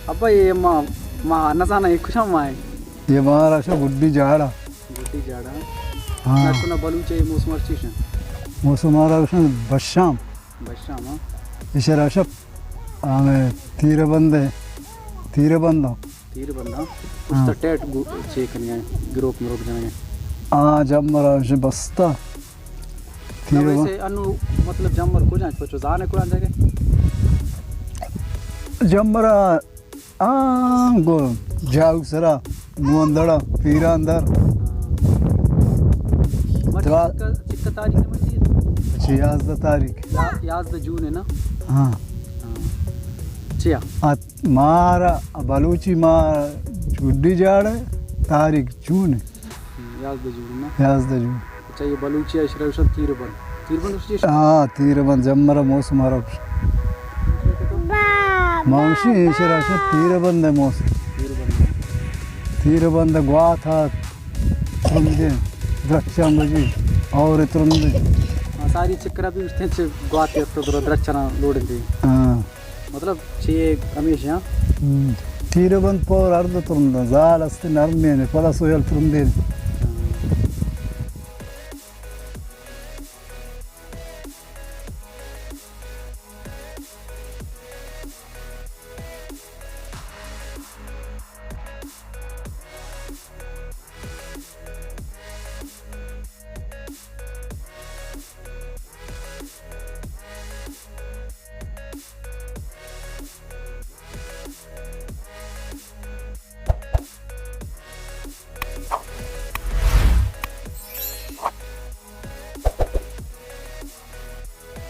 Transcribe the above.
ابا، یہ ما، ما نزاناں، یہ کجا ما ہے؟ یہ مارا شا گڈی جاڑا۔ گڈی جاڑا۔ ہاں۔ نہ، نہ، بلوچ ہے، یہ موسم ہر چیز ہے۔ موسم مارا شا بشام۔ بشام، ہاں۔ اشرا شا ہمیں تیر بند ہے۔ تیر بند ہو۔ تیر بند، ہاں۔ ہاں۔ اس تا ٹیٹ گو-، چے کنگے، گروپ مروپ جنگے۔ آ، جمرا شا بستا۔ تیر نہ، بند۔ ویسے انو مطلب جمر کجا، پچو زانے کجا جگہ؟ جمرا آنگو جاؤ سرا، موندڑا، پیران در۔ ہاں۔ مرچی دوا-، چکا، چکا تاریخ ہے مرچی؟ اچھا، یازدہ تاریخ۔ یا-، یازدہ جون ہے نا؟ ہاں۔ ہاں۔ چیا؟ ات-، مارا بلوچی ما گڈی جاڑے، تاریخ جون ہے۔ ہم، یازدہ جون نا؟ یازدہ جون۔ اچھا، یہ بلوچی اشرا شد تیر بند۔ تیر بند اس چیز؟ ہاں، تیر بند، جمرا موسم ہر۔ ماوشی اشرا شد تیر بند ہے موسم۔ تیر بند۔ تیر بند گوات ہا ترندے، درچاں بجی، اور ترندے۔ ہاں، ساری چکرا بھی اس تے چ گوات یا تو درچاں لوڑ دی۔ ہاں۔ مطلب، چی ہمیش، ہاں؟ ہم۔ تیر بند پور ہر دو ترند، زال است نرمین، پدا سویل ترندین۔